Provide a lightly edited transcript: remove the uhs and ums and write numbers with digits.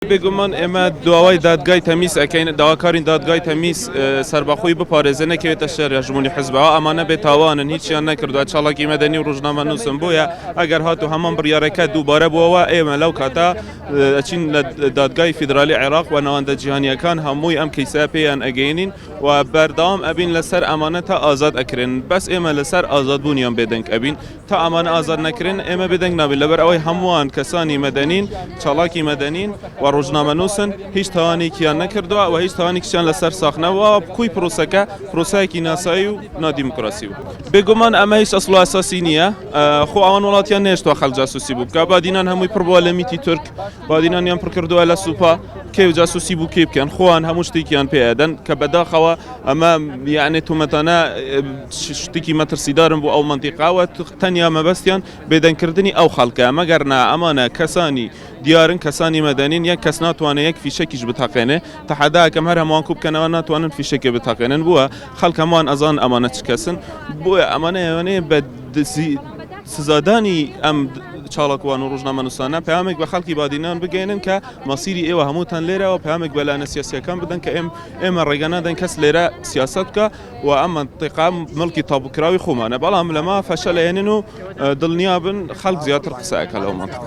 بێگومان ئێمە داوای دادگای تەمیز ئەکەین، داواکارین دادگای تەمیز سەربەخۆی بپارێزێ نەکەوێتە شەر هەژموونی حزبەوە، ئەمانە بێ تاوانن هیچیان نەکردووە، چالاکی مەدەنی و ڕۆژنامەنووسن، بۆیە ئەگەر هاتوو هەمان بڕیارەکە دووبارە بووەوە ئێمە لەو کاتە ئەچین لە دادگای فیدرالی عێراق و ناوەندە جیهانیەکان هەمووی ئەم کەیسە پێیان ئەگەینین و بەردەوام ئەبین لەسەر ئەمانە تا ئازاد ئەکرێن، بەس ئێمە لەسەر ئازادبوونیان بێدەنگ ئەبین. تا ئەمانە ئازاد نەکرێن ئێمە بێدەنگ نابین لەبەر ئەوەی هەمووان کەسانی مەدەنین چاڵاکی مەدەنین و ڕۆژنامەنووسن هیچ تاوانێکیان نەکردووە و هیچ تاوانێکیان لەسەر ساخ نەبووە کوی پرۆسەکە پرۆسایەکی ناسایی و نادیموکراسی بوو بێگومان ئەمە هیچ ئەسڵ و ئەساسی نییە خۆ ئەوان وڵاتیان نێشتووە خەڵک جاسوسی بوو بکە بادینان هەمووی پڕ بووە لە میتی تورک بادینانیان پڕ کردووە لە سوپا کێ جاسوسی بوو کێ بکەن خۆیان هەموو شتێکیان پێ ئەدەن کە بەداخەوە ئەمە یعنی تومەتانە شتێکی مەترسیدارن بۆ ئەو مەنتیقە و تەنیا مەبەستیان بێدەنگکردنی ئەو خەڵکە مەگەر نا ئەمانە کەسانی دیارن کەسانی مەدەنین یەک کەس ناتوانێت یەک فیشەکیش بتەقێنێ تەحەداکەم هەر هەمووان کو بکەنەوە ناتوانن فیشەکێ بتەقێنن بووە خەڵک هەمووان ئەزان ئەمانە چ کەسن بۆیە ئەمانە ئەوانەیە بە دزی سزادانی ئەم چاڵکوان و ڕۆژنامەنووسانە پامێک بە خەڵکی بادینان بگەێنن کە مەسیری ئێوە هەمووتان لێرەوە پامێک بە لایەنە سیاسیەکان بدەن کە ئێم ئێمە ڕێگە نادەن کەس لێرە سیاسەت بکە و ئەم مەنتیقە مڵکی تابوکراوی خۆمانە بەڵام لەمە فەشەل ئەیەنن و دڵنیابن خەڵک زیاتر قسە ئەکا لەو مەنتیقە.